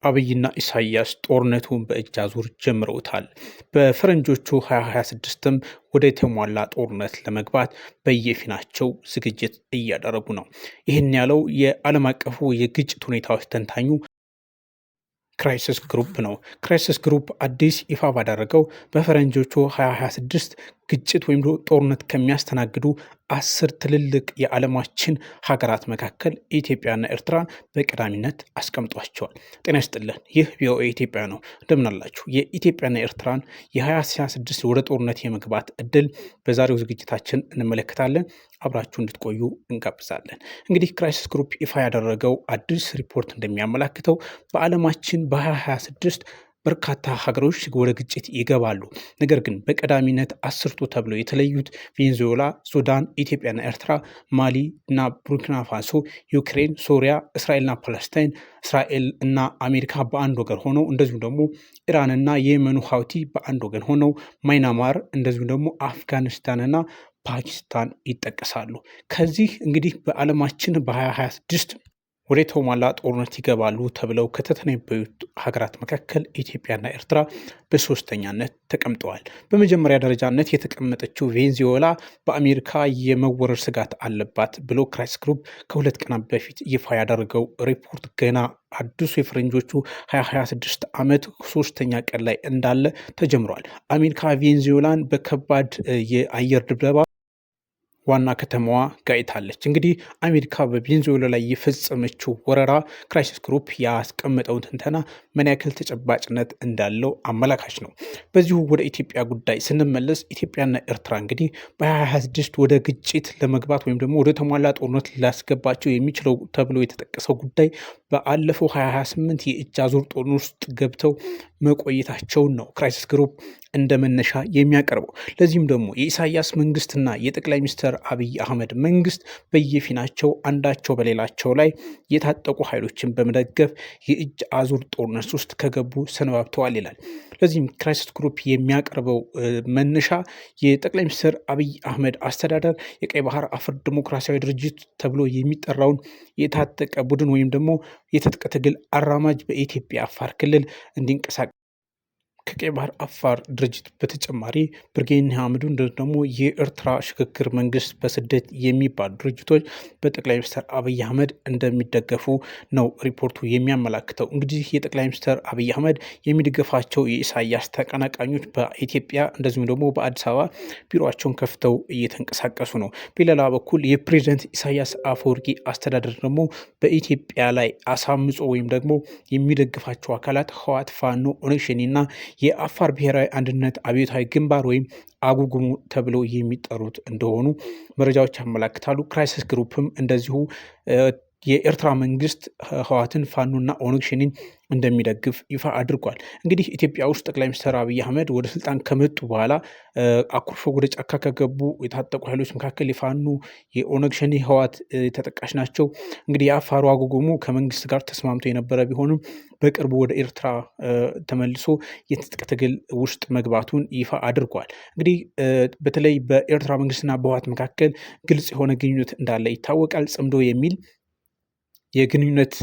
አብይና ኢሳያስ ጦርነቱን በእጅ አዙር ጀምረውታል። በፈረንጆቹ 2026ም ወደ የተሟላ ጦርነት ለመግባት በየፊናቸው ዝግጅት እያደረጉ ነው። ይህን ያለው የዓለም አቀፉ የግጭት ሁኔታዎች ተንታኙ Crisis Group ነው። Crisis Group አዲስ ይፋ ባደረገው በፈረንጆቹ 2026 ግጭት ወይም ጦርነት ከሚያስተናግዱ 10 ትልልቅ የዓለማችን ሀገራት መካከል ኢትዮጵያና ኤርትራን በቀዳሚነት አስቀምጧቸዋል። ጤና ይስጥልን። ይህ ቪኦኤ ኢትዮጵያ ነው። እንደምናላችሁ። የኢትዮጵያና ኤርትራን የ2026 ወደ ጦርነት የመግባት እድል በዛሬው ዝግጅታችን እንመለከታለን። አብራችሁ እንድትቆዩ እንጋብዛለን። እንግዲህ Crisis Group ይፋ ያደረገው አዲስ ሪፖርት እንደሚያመላክተው በዓለማችን በ2026 በርካታ ሀገሮች ወደ ግጭት ይገባሉ። ነገር ግን በቀዳሚነት 10ቱ ተብለው የተለዩት ቬንዙዌላ፣ ሱዳን፣ ኢትዮጵያና ኤርትራ፣ ማሊ እና ቡርኪና ፋሶ፣ ዩክሬን፣ ሶሪያ፣ እስራኤልና ፓለስታይን፣ እስራኤል እና አሜሪካ በአንድ ወገን ሆነው፣ እንደዚሁም ደግሞ ኢራንና የየመኑ ሀውቲ በአንድ ወገን ሆነው፣ ማይናማር፣ እንደዚሁም ደግሞ አፍጋኒስታንና ፓኪስታን ይጠቀሳሉ። ከዚህ እንግዲህ በዓለማችን በ2026 ወደ የተሟላ ጦርነት ይገባሉ ተብለው ከተተነበዩት ሀገራት መካከል ኢትዮጵያና ኤርትራ በሶስተኛነት ተቀምጠዋል። በመጀመሪያ ደረጃነት የተቀመጠችው ቬንዙዌላ በአሜሪካ የመወረር ስጋት አለባት ብሎ Crisis Group ከ2 ቀናት በፊት ይፋ ያደረገው ሪፖርት ገና አዲሱ የፈረንጆቹ 2026 ዓመት ሶስተኛ ቀን ላይ እንዳለ ተጀምሯል። አሜሪካ ቬንዙዌላን በከባድ የአየር ድብደባ ዋና ከተማዋ ጋይታለች። እንግዲህ አሜሪካ በቬንዙዌላ ላይ የፈጸመችው ወረራ Crisis Group ያስቀመጠውን ትንተና ምን ያክል ተጨባጭነት እንዳለው አመላካች ነው። በዚሁ ወደ ኢትዮጵያ ጉዳይ ስንመለስ ኢትዮጵያና ኤርትራ እንግዲህ በ2026 ወደ ግጭት ለመግባት ወይም ደግሞ ወደ ተሟላ ጦርነት ሊያስገባቸው የሚችለው ተብሎ የተጠቀሰው ጉዳይ በአለፈው 2028 የእጅ አዙር ጦርነት ውስጥ ገብተው መቆየታቸውን ነው Crisis Group እንደ መነሻ የሚያቀርበው። ለዚህም ደግሞ የኢሳያስ መንግስትና የጠቅላይ ሚኒስትር አብይ አህመድ መንግስት በየፊናቸው አንዳቸው በሌላቸው ላይ የታጠቁ ኃይሎችን በመደገፍ የእጅ አዙር ጦርነት ውስጥ ከገቡ ሰነባብተዋል ይላል። ለዚህም Crisis Group የሚያቀርበው መነሻ የጠቅላይ ሚኒስትር አብይ አህመድ አስተዳደር የቀይ ባህር አፋር ዲሞክራሲያዊ ድርጅት ተብሎ የሚጠራውን የታጠቀ ቡድን ወይም ደግሞ የትጥቅ ትግል አራማጅ በኢትዮጵያ አፋር ክልል እንዲንቀሳቀስ፣ ከቀይ ባህር አፋር ድርጅት በተጨማሪ ብርጌድ ንሓመዱ ደግሞ የኤርትራ ሽግግር መንግስት በስደት የሚባሉ ድርጅቶች በጠቅላይ ሚኒስትር አብይ አህመድ እንደሚደገፉ ነው ሪፖርቱ የሚያመላክተው። እንግዲህ የጠቅላይ ሚኒስትር አብይ አህመድ የሚደገፋቸው የኢሳያስ ተቀናቃኞች በኢትዮጵያ እንደዚሁም ደግሞ በአዲስ አበባ ቢሮቸውን ከፍተው እየተንቀሳቀሱ ነው። በሌላ በኩል የፕሬዚደንት ኢሳያስ አፈወርቂ አስተዳደር ደግሞ በኢትዮጵያ ላይ አሳምጾ ወይም ደግሞ የሚደግፋቸው አካላት ህወሓት፣ ፋኖ፣ ኦነግ ሸኔና የአፋር ብሔራዊ አንድነት አብዮታዊ ግንባር ወይም አጉጉሙ ተብለው የሚጠሩት እንደሆኑ መረጃዎች ያመላክታሉ። Crisis Group ም እንደዚሁ የኤርትራ መንግስት ህወሓትን፣ ፋኖና ኦነግ ሸኔን እንደሚደግፍ ይፋ አድርጓል። እንግዲህ ኢትዮጵያ ውስጥ ጠቅላይ ሚኒስትር አብይ አህመድ ወደ ስልጣን ከመጡ በኋላ አኩርፎ ወደ ጫካ ከገቡ የታጠቁ ኃይሎች መካከል የፋኖ፣ የኦነግ ሸኔ፣ ህወሓት ተጠቃሽ ናቸው። እንግዲህ የአፋሩ አጉጉሙ ከመንግስት ጋር ተስማምቶ የነበረ ቢሆንም በቅርቡ ወደ ኤርትራ ተመልሶ የትጥቅ ትግል ውስጥ መግባቱን ይፋ አድርጓል። እንግዲህ በተለይ በኤርትራ መንግስትና በህወሓት መካከል ግልጽ የሆነ ግንኙነት እንዳለ ይታወቃል። ጽምዶ የሚል የግንኙነት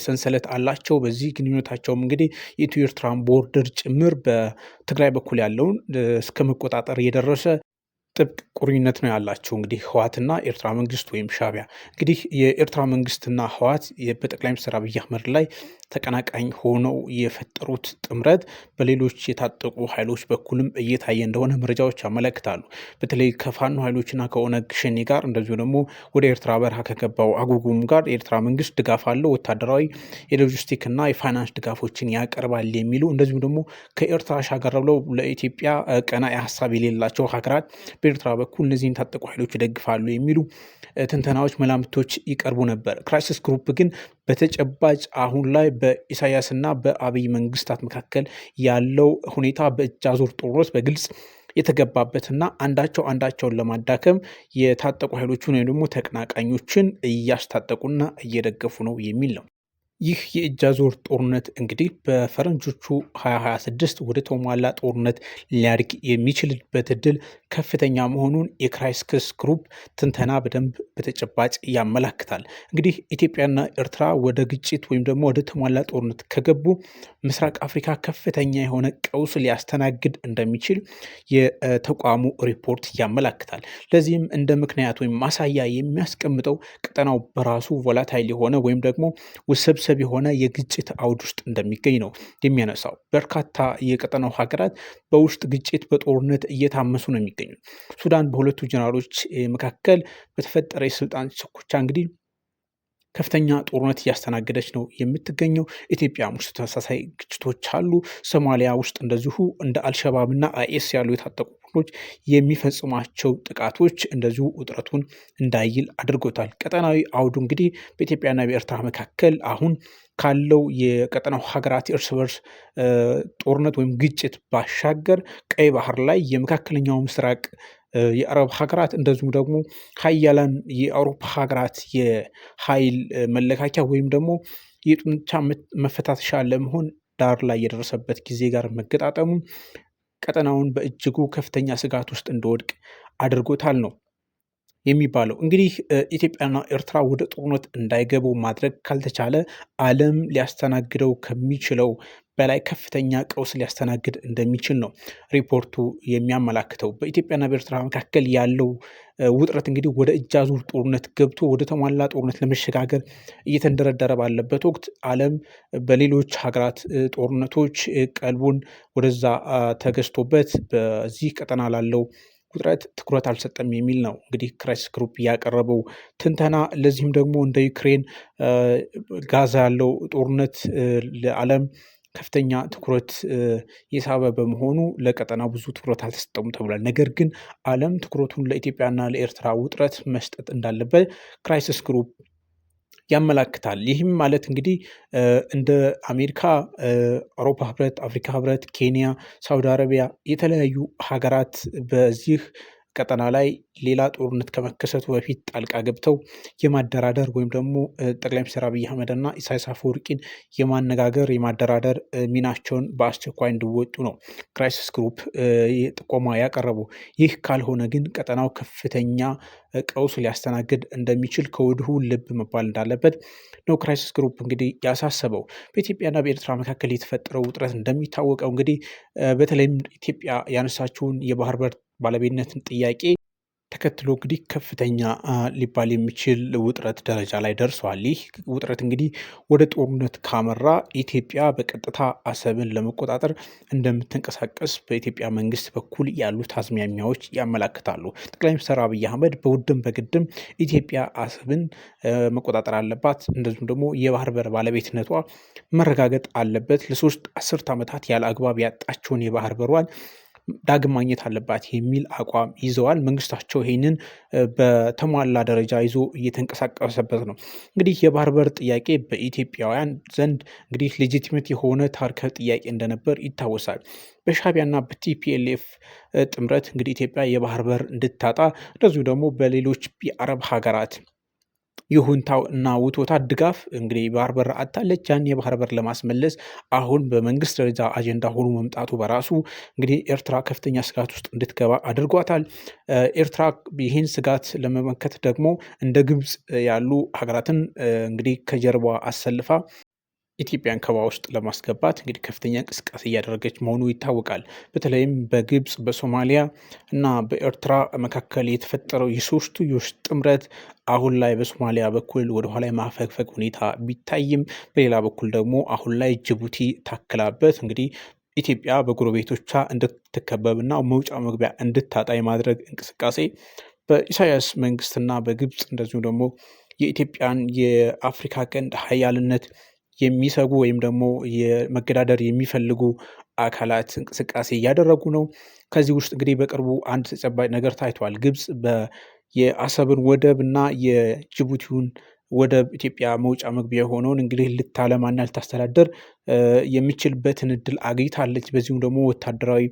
ሰንሰለት አላቸው። በዚህ ግንኙነታቸውም እንግዲህ የኢትዮ ኤርትራን border ጭምር በትግራይ በኩል ያለውን እስከ መቆጣጠር የደረሰ ጥብቅ ቁርኝነት ነው ያላቸው። እንግዲህ ህወሓትና ኤርትራ መንግስት ወይም ሻዕቢያ፣ እንግዲህ የኤርትራ መንግስትና ህወሓት በጠቅላይ ሚኒስትር አብይ አህመድ ላይ ተቀናቃኝ ሆነው የፈጠሩት ጥምረት በሌሎች የታጠቁ ኃይሎች በኩልም እየታየ እንደሆነ መረጃዎች ያመለክታሉ። በተለይ ከፋኖ ኃይሎችና ከኦነግ ሸኔ ጋር፣ እንደዚሁ ደግሞ ወደ ኤርትራ በረሃ ከገባው አጉጉም ጋር የኤርትራ መንግስት ድጋፍ አለው፣ ወታደራዊ፣ የሎጂስቲክና የፋይናንስ ድጋፎችን ያቀርባል የሚሉ፣ እንደዚሁም ደግሞ ከኤርትራ ሻገር ብለው ለኢትዮጵያ ቀናኢ ሀሳብ የሌላቸው ሀገራት በኤርትራ በኩል እነዚህን ታጠቁ ኃይሎች ይደግፋሉ የሚሉ ትንተናዎች፣ መላምቶች ይቀርቡ ነበር። Crisis Group ግን በተጨባጭ አሁን ላይ በኢሳያስና በአብይ መንግስታት መካከል ያለው ሁኔታ በእጅ አዙር ጦርነት በግልጽ የተገባበትና አንዳቸው አንዳቸውን ለማዳከም የታጠቁ ኃይሎችን ወይም ደግሞ ተቀናቃኞችን እያስታጠቁና እየደገፉ ነው የሚል ነው። ይህ የእጅ አዙር ጦርነት እንግዲህ በፈረንጆቹ 2026 ወደ ተሟላ ጦርነት ሊያድግ የሚችልበት እድል ከፍተኛ መሆኑን የ Crisis Group ትንተና በደንብ በተጨባጭ ያመላክታል። እንግዲህ ኢትዮጵያና ኤርትራ ወደ ግጭት ወይም ደግሞ ወደ ተሟላ ጦርነት ከገቡ ምስራቅ አፍሪካ ከፍተኛ የሆነ ቀውስ ሊያስተናግድ እንደሚችል የተቋሙ ሪፖርት ያመላክታል። ለዚህም እንደ ምክንያት ወይም ማሳያ የሚያስቀምጠው ቀጠናው በራሱ volatile የሆነ ወይም ደግሞ ውስብስብ የሆነ የግጭት አውድ ውስጥ እንደሚገኝ ነው የሚያነሳው። በርካታ የቀጠናው ሀገራት በውስጥ ግጭት በጦርነት እየታመሱ ነው የሚገኙት። ሱዳን በሁለቱ ጀነራሎች መካከል በተፈጠረ የስልጣን ሽኩቻ እንግዲህ ከፍተኛ ጦርነት እያስተናገደች ነው የምትገኘው። ኢትዮጵያ ውስጥ ተመሳሳይ ግጭቶች አሉ። ሶማሊያ ውስጥ እንደዚሁ እንደ አልሸባብና አይኤስ ያሉ የታጠቁ ቡድኖች የሚፈጽሟቸው ጥቃቶች እንደዚሁ ውጥረቱን እንዳይል አድርጎታል። ቀጠናዊ አውዱ እንግዲህ በኢትዮጵያና በኤርትራ መካከል አሁን ካለው የቀጠናው ሀገራት የእርስ በርስ ጦርነት ወይም ግጭት ባሻገር ቀይ ባህር ላይ የመካከለኛው ምስራቅ የአረብ ሀገራት እንደዚሁም ደግሞ ሀያላን የአውሮፓ ሀገራት የኃይል መለካኪያ ወይም ደግሞ የጡንቻ መፈታተሻ ለመሆን ዳር ላይ የደረሰበት ጊዜ ጋር መገጣጠሙ ቀጠናውን በእጅጉ ከፍተኛ ስጋት ውስጥ እንዲወድቅ አድርጎታል ነው የሚባለው። እንግዲህ ኢትዮጵያና ኤርትራ ወደ ጦርነት እንዳይገቡ ማድረግ ካልተቻለ ዓለም ሊያስተናግደው ከሚችለው በላይ ከፍተኛ ቀውስ ሊያስተናግድ እንደሚችል ነው ሪፖርቱ የሚያመላክተው። በኢትዮጵያና በኤርትራ መካከል ያለው ውጥረት እንግዲህ ወደ እጅ አዙር ጦርነት ገብቶ ወደ ተሟላ ጦርነት ለመሸጋገር እየተንደረደረ ባለበት ወቅት ዓለም በሌሎች ሀገራት ጦርነቶች ቀልቡን ወደዛ ተገዝቶበት በዚህ ቀጠና ላለው ውጥረት ትኩረት አልሰጠም የሚል ነው እንግዲህ Crisis Group ያቀረበው ትንተና። ለዚህም ደግሞ እንደ ዩክሬን፣ ጋዛ ያለው ጦርነት ለዓለም ከፍተኛ ትኩረት የሳበ በመሆኑ ለቀጠናው ብዙ ትኩረት አልተሰጠውም ተብሏል። ነገር ግን ዓለም ትኩረቱን ለኢትዮጵያና ለኤርትራ ውጥረት መስጠት እንዳለበት Crisis Group ያመላክታል። ይህም ማለት እንግዲህ እንደ አሜሪካ፣ አውሮፓ ህብረት፣ አፍሪካ ህብረት፣ ኬንያ፣ ሳውዲ አረቢያ የተለያዩ ሀገራት በዚህ ቀጠና ላይ ሌላ ጦርነት ከመከሰቱ በፊት ጣልቃ ገብተው የማደራደር ወይም ደግሞ ጠቅላይ ሚኒስትር አብይ አህመድና ኢሳያስ አፈወርቂን የማነጋገር የማደራደር ሚናቸውን በአስቸኳይ እንዲወጡ ነው Crisis Group ጥቆማ ያቀረቡ። ይህ ካልሆነ ግን ቀጠናው ከፍተኛ ቀውስ ሊያስተናግድ እንደሚችል ከወዲሁ ልብ መባል እንዳለበት ነው Crisis Group እንግዲህ ያሳሰበው። በኢትዮጵያና በኤርትራ መካከል የተፈጠረው ውጥረት እንደሚታወቀው እንግዲህ በተለይም ኢትዮጵያ ያነሳችውን የባህር በር ባለቤትነትን ጥያቄ ተከትሎ እንግዲህ ከፍተኛ ሊባል የሚችል ውጥረት ደረጃ ላይ ደርሷል። ይህ ውጥረት እንግዲህ ወደ ጦርነት ካመራ ኢትዮጵያ በቀጥታ አሰብን ለመቆጣጠር እንደምትንቀሳቀስ በኢትዮጵያ መንግስት በኩል ያሉት አዝማሚያዎች ያመላክታሉ። ጠቅላይ ሚኒስትር አብይ አህመድ በውድም በግድም ኢትዮጵያ አሰብን መቆጣጠር አለባት፣ እንደዚሁም ደግሞ የባህር በር ባለቤትነቷ መረጋገጥ አለበት፣ ለ3 አስርት ዓመታት ያለ አግባብ ያጣቸውን የባህር በሯን ዳግም ማግኘት አለባት የሚል አቋም ይዘዋል። መንግስታቸው ይህንን በተሟላ ደረጃ ይዞ እየተንቀሳቀሰበት ነው። እንግዲህ የባህር በር ጥያቄ በኢትዮጵያውያን ዘንድ እንግዲህ legitimate የሆነ ታሪካዊ ጥያቄ እንደነበር ይታወሳል። በሻዕቢያና በ TPLF ጥምረት እንግዲህ ኢትዮጵያ የባህር በር እንድታጣ እንደዚሁ ደግሞ በሌሎች የአረብ ሀገራት ይሁንታው እና ውትወታ ድጋፍ እንግዲህ የባህር በር አጥታለች። ያን የባህር በር ለማስመለስ አሁን በመንግስት ደረጃ አጀንዳ ሆኖ መምጣቱ በራሱ እንግዲህ ኤርትራ ከፍተኛ ስጋት ውስጥ እንድትገባ አድርጓታል። ኤርትራ ይህን ስጋት ለመመከት ደግሞ እንደ ግብፅ ያሉ ሀገራትን እንግዲህ ከጀርባ አሰልፋ ኢትዮጵያን ከበባ ውስጥ ለማስገባት እንግዲህ ከፍተኛ እንቅስቃሴ እያደረገች መሆኑ ይታወቃል። በተለይም በግብፅ፣ በሶማሊያ እና በኤርትራ መካከል የተፈጠረው የሶስትዮሽ ጥምረት አሁን ላይ በሶማሊያ በኩል ወደኋላ የማፈግፈግ ሁኔታ ቢታይም፣ በሌላ በኩል ደግሞ አሁን ላይ ጅቡቲ ታክላበት እንግዲህ ኢትዮጵያ በጎረቤቶቿ እንድትከበብና መውጫ መግቢያ እንድታጣ የማድረግ እንቅስቃሴ በኢሳያስ መንግስትና በግብፅ እንደዚሁም ደግሞ የኢትዮጵያን የአፍሪካ ቀንድ ሀያልነት የሚሰጉ ወይም ደግሞ የመገዳደር የሚፈልጉ አካላት እንቅስቃሴ እያደረጉ ነው። ከዚህ ውስጥ እንግዲህ በቅርቡ አንድ ተጨባጭ ነገር ታይቷል። ግብፅ የአሰብን ወደብ እና የጅቡቲውን ወደብ ኢትዮጵያ መውጫ መግቢያ የሆነውን እንግዲህ ልታለማና ልታስተዳደር የሚችልበትን እድል አግኝታለች። በዚሁም ደግሞ ወታደራዊ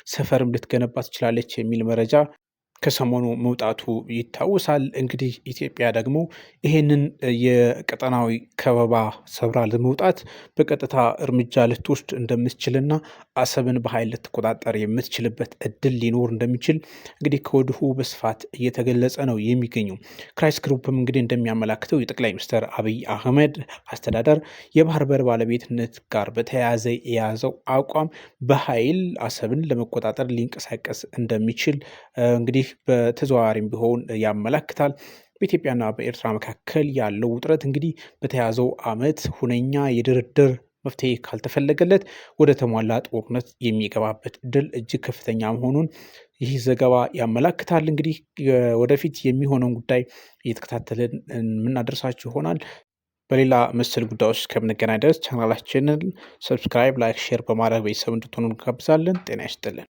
ሰፈርም ልትገነባ ትችላለች የሚል መረጃ ከሰሞኑ መውጣቱ ይታወሳል። እንግዲህ ኢትዮጵያ ደግሞ ይህንን የቀጠናዊ ከበባ ሰብራ ለመውጣት በቀጥታ እርምጃ ልትወስድ እንደምትችልና አሰብን በኃይል ልትቆጣጠር የምትችልበት እድል ሊኖር እንደሚችል እንግዲህ ከወዲሁ በስፋት እየተገለጸ ነው የሚገኘው። ክራይሲስ ግሩፕም እንግዲህ እንደሚያመላክተው የጠቅላይ ሚኒስትር አብይ አህመድ አስተዳደር የባህር በር ባለቤትነት ጋር በተያያዘ የያዘው አቋም በኃይል አሰብን ለመቆጣጠር ሊንቀሳቀስ እንደሚችል እንግዲህ በተዘዋዋሪም ቢሆን ያመላክታል። በኢትዮጵያና በኤርትራ መካከል ያለው ውጥረት እንግዲህ በተያዘው ዓመት ሁነኛ የድርድር መፍትሄ ካልተፈለገለት ወደ ተሟላ ጦርነት የሚገባበት እድል እጅግ ከፍተኛ መሆኑን ይህ ዘገባ ያመላክታል። እንግዲህ ወደፊት የሚሆነውን ጉዳይ እየተከታተልን የምናደርሳችሁ ይሆናል። በሌላ መሰል ጉዳዮች እስከምንገናኝ ድረስ ቻናላችንን subscribe፣ like፣ share በማድረግ ቤተሰብ እንድትሆኑ እንጋብዛለን። ጤና ይስጥልን።